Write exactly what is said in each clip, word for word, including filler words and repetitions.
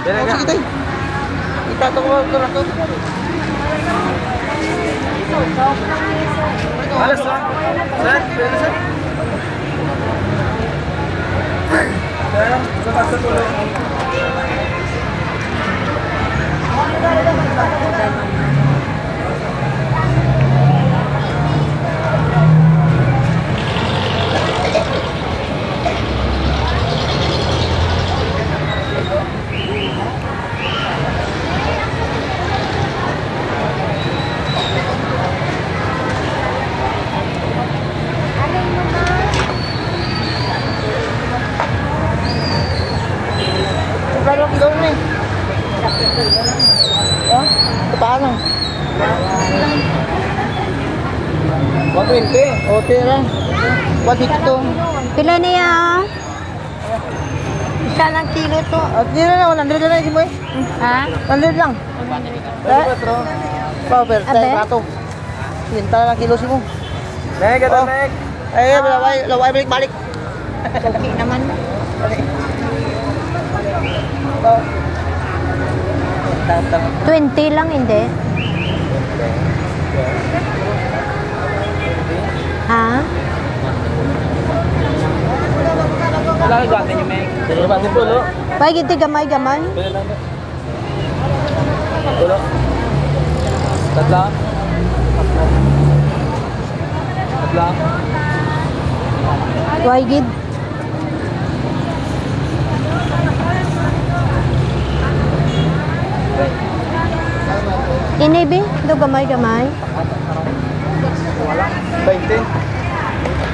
Sige, tay. Itato ko, ito lang to. Alas, ha? Sir, pwede, sir? Sir, sa pagsutuloy. Paano? Paano? One twenty. O, tira. One fifty. Pila niya? Isa lang kilo to. At yun na, one hundred na lang, Jimoy. Ha? One hundred lang. Twenty-four. Power, Abe? Sa rato. Kwenta na lang kilo, Jimoy. Mek, ito, Oh. Mek. Eh, laway, laway, balik-balik. Okay naman. Oh. Twenty lang, hindi? Ha? Wala ka gwapo niyo, Mek. Sige, pati po, no? Pagiti gamay-gamay. Pwede lang, no? Wala. Tatla. Tatla. Why gid? Ini, bi? Do gamay-gamay. Twenty.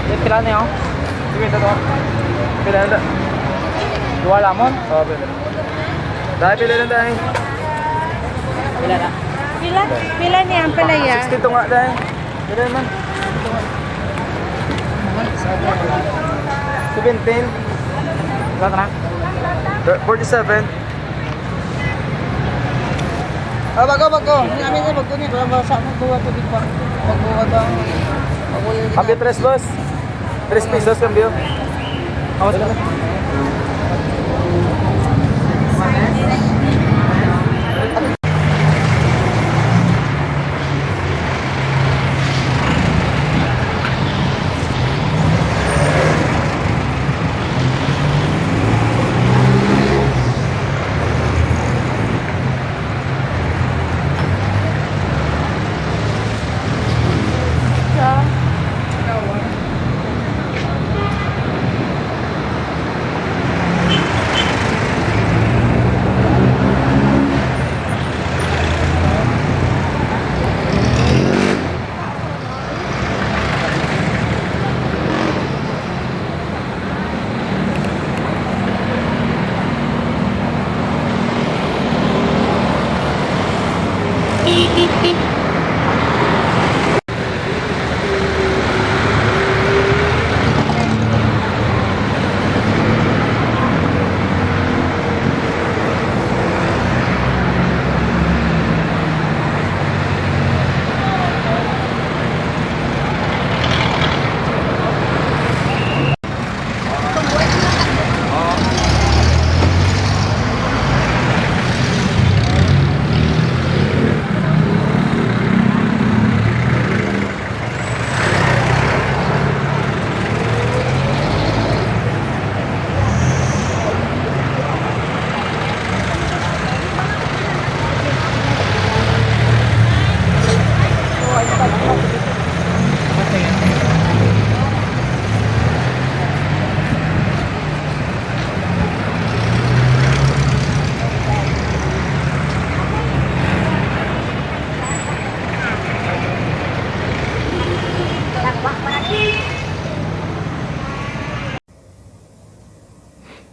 Eh, pila na yun? Sige, ito to. Pila na? Dua lamon? Oo, pwede. Dahil pila na, dahil. Pila na? Pila? Pila niya ang palaya? Sixty to nga, dahil. Pila naman? Seventeen. Wala na? Forty-seven. Ah, bago, bago. Ang amin na, bago niya. Wala, wala sa amin. Bago, bago, bago. Bago, bago. Happy tres, boss. Tres pesos, cambio. Awas ka.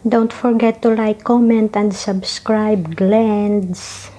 Don't forget to like, comment, and subscribe, Glens.